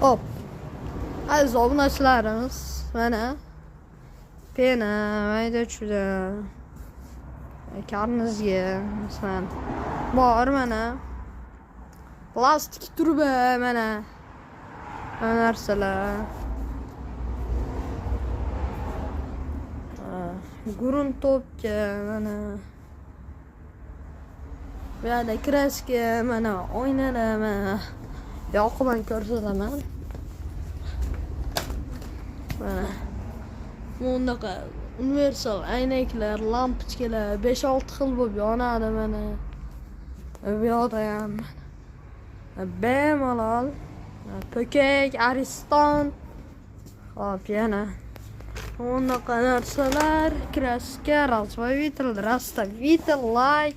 Hop. Aziz obunachilarimiz, mana pena, mayda chuyda karnizga masalan bor mana. Plastik truba mana. Narsalar. Gruntopka mana. Bu yerda kraska mana, oynalar mana. Yoqidan ko'rsataman. Mana bunaqa universal aynaklar, lampochkalar 5-6 xil bo'lib yonadi mana. Bu yoqda ham bemalol po'kak, ariston. Hop, yana bunaqa narsalar, kraska, разбавитель, rastavитель, lak,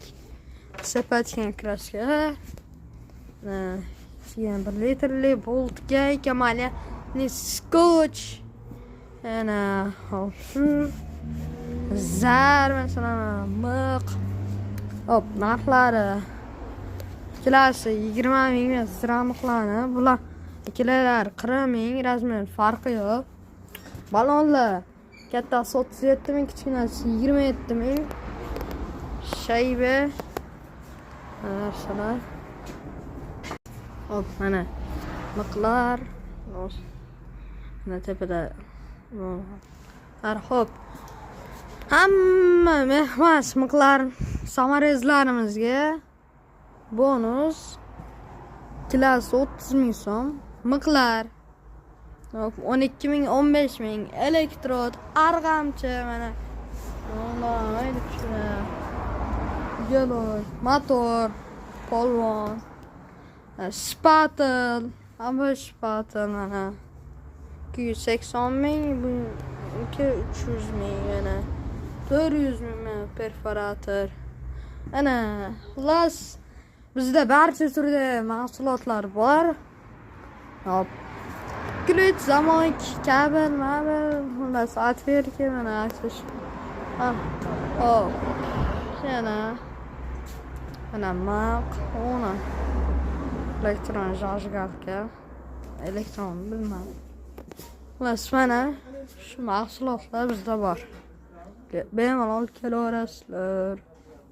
sepatgan kraska. Yana 1 litrli bolt, gayka, maliyani skotch. Yana hop shu zar masalan, miq. Hop, narxlari ikkalasi 20 ming ziramiqlarni, bular ikkalalari 40 ming, razmer farqi yo'q. Balonlar kattasi 37 ming, kichkinasi 27 ming. Shayba narsalar. Hop, mana miqlar. Mana tepada hop. Hamma mehmas miqlar samarezlarimizga bonus ikkalasi 30 ming so'm. Miqlar hop 12 ming, 15 ming. Elektrod, arg'amchi mana. Galoy, motor, polvon, shpatel, hamma shpatel mana. 280 ming, bu 300 ming mana. 400 ming mana perforator. Ana, xullas bizda barcha turda mahsulotlar bor. Hop. Ключ, замок, kabel, mabel, xullas отвертка mana aksish. Hop. Yana mana maq, uni elektron зажигалка. Elektron bilmadim. Xullas mana shu mahsulotlar bizda bor. Bemalol kelaverasizlar.